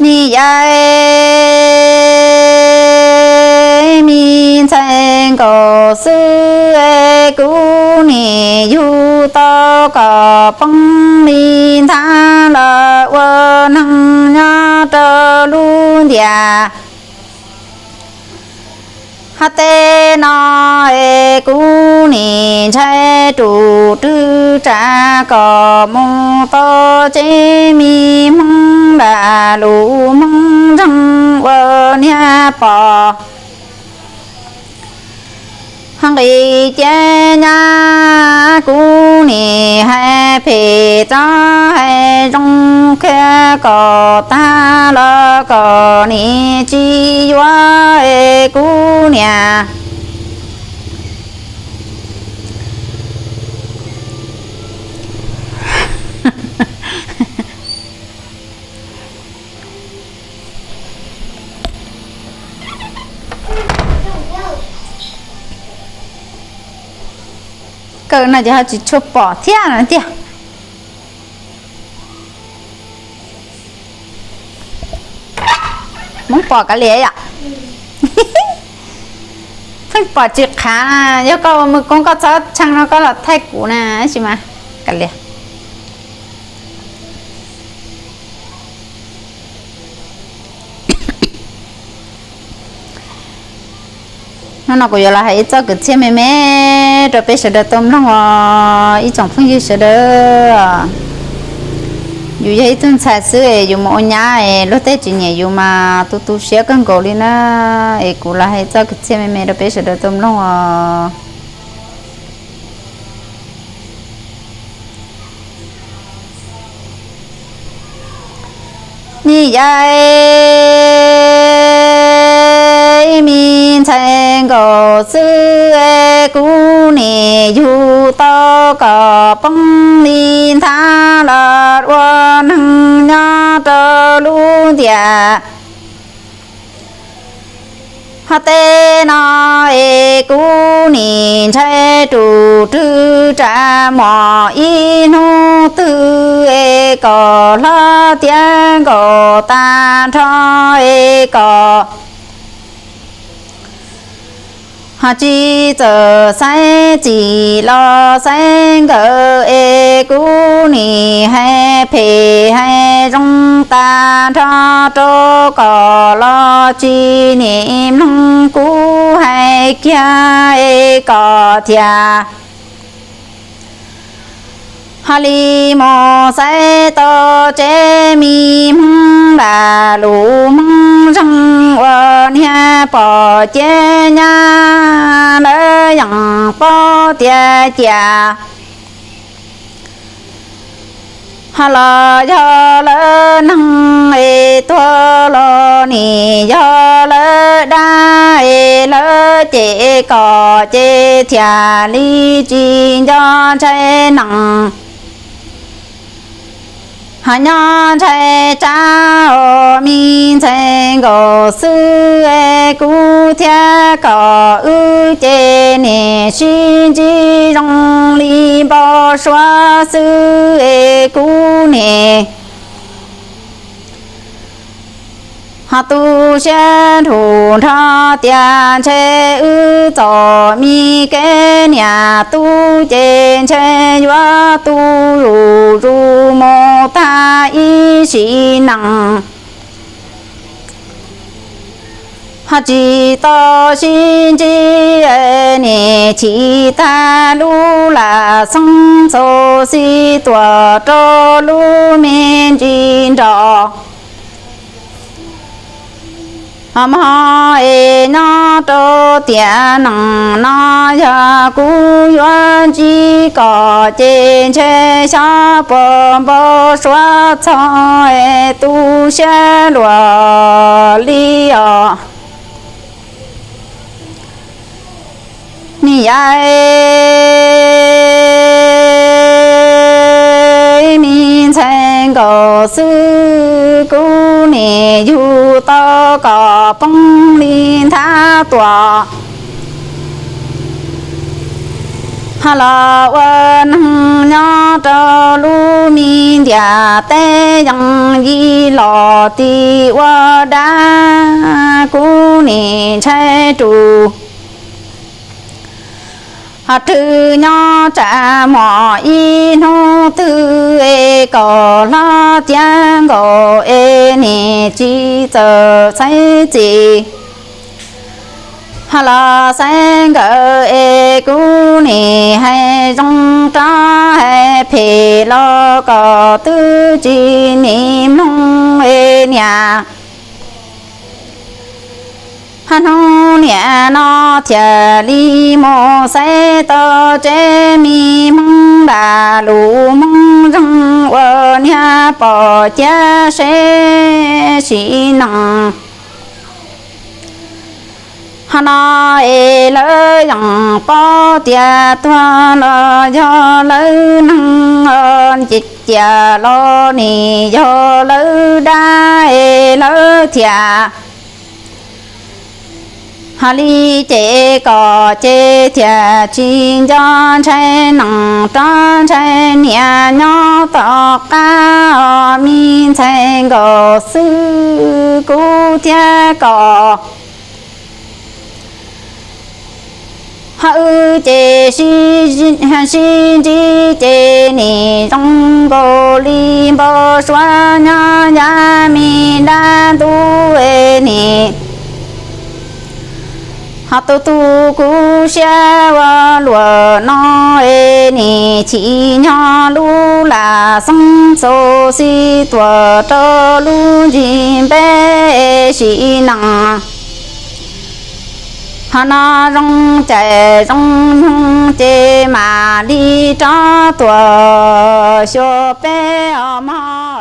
Nim yog me ntxhais nkaus xwb es kuv nim yug tau kom poob li nthav los ua neeg nyob rau lub ntiaj hab teb no es kuv nim ntshai rus rwg ras kom mus tau tsev me hmoob lam lus hmoob ntseeg ua niag pom hab nqis ciab nyab. Kuv nim hais phem tsob hais zoo qhia kom tag los kom nim tsis yuav es kuv niam Kawg no ces ho tsis tshua pom thiab no tiag. Hmoob pom kav liam yom. Pheej pom tsis qhav na, yog koj ua mus koob koj txhob tshee no koj los thaij kuv na, tab sis mas kav liam. Hnub no kuv yuav los hais ib txoj kwv txhiaj me me rau peb sawv daws tau mloog os ib tsoom phooj ywg sawv daws. Yus yog ib tug ntxhais xwb es yus mus ua nyab es luag tej tsis nyiam yus mas tu tu siab kawg nkaus li na. Es kuv los hais ib txoj kwv txhiaj me me rau peb sawv daws tau mloog os. Nim yog me ntxhais nkaus xwb es kuv nim yug tau kom poob li nthav los ua neeg nyob rau lub ntiaj hab teb no es kuv nim ntshai rus rwg ras mos ib hnub twg es kom hlob tiav nkaus tag nrho es kom ho tsis txawm xaiv txim los xaiv nkawm es kuv nim hais phem hais zoo tag nrho rau kom los tsis nim mloog kuv hais kiag es kom thiaj ho li mus xaiv tau tsev me hmoob lam lus hmoob zeeg ua niag pom ciab nyab lawv yeej paub tiag tiag. Ho los yog lawv neeg es tuag los nim yog lawv dab es lawv cem kom ces thiaj li tsis nco ntshai nees. Ho nyob ntshai tsab os me ntxhais nkaus xwb es kuv thiaj kom wb ces nim sib ntsib zoo li npau suav xwb es kuv nim ho tu siab nrug nrho tias ntshe wb txom me kev niam tub ces ntshe yuav tu zuj zus mus tag ib sim neej. Ho tsis tau sib ntsib, nim chim tag lub lam xeeb txaus xis tuam rau lub me ntsis nrog. Ho mog es nyob rau tiam neej no yog kuv yuav ntsib kom ces ntshe xyov puas npau suav txog es tu siab luag li os. Nim yog me ntxhais nkaus xwb kuv nim yug tau kom poob li nthab tuam Ho los ua neeg nyob rau lub me ntiaj teb, yeej yim los tim ua dab kuv nim ntshai rus. Ho rwg nyob tsam muaj ib hnub twg es kom hlob tiav nkaus es nim tsis txawj xaiv txim. Ho los xaiv nkawd es kuv nim hais zoo rov hais phem los kom twb tsis nim mloog es niam. Ho hnub niam no thiaj li mus xaiv tau tsev me hmoob nram lub Hmoob Zeeg uas niag pom ciav seb sim neej. Ho no es lawv yeej paub tias tuag los yog lawv neeg, ces cia los nim yog lawv dab es lawv thiaj ho li ces kom ces thiaj tsis nco ntshai neej rov ntshai niam nyob tom qab os, me ntxhais nkaus xwb kuv thiab kom. Ho wb ces sib ntsib ces nim zoo nkaus li npau suav nyob yav me dab ntub es nim. Ho tu tu kuv siab ua luam no es nim chim nyob lub lam xeeb xus xis tuam rau lub ntsis npeb sim neej. Ho no zoo cais zoo nyoog ces mam li rov tuam xyuas peb os mog.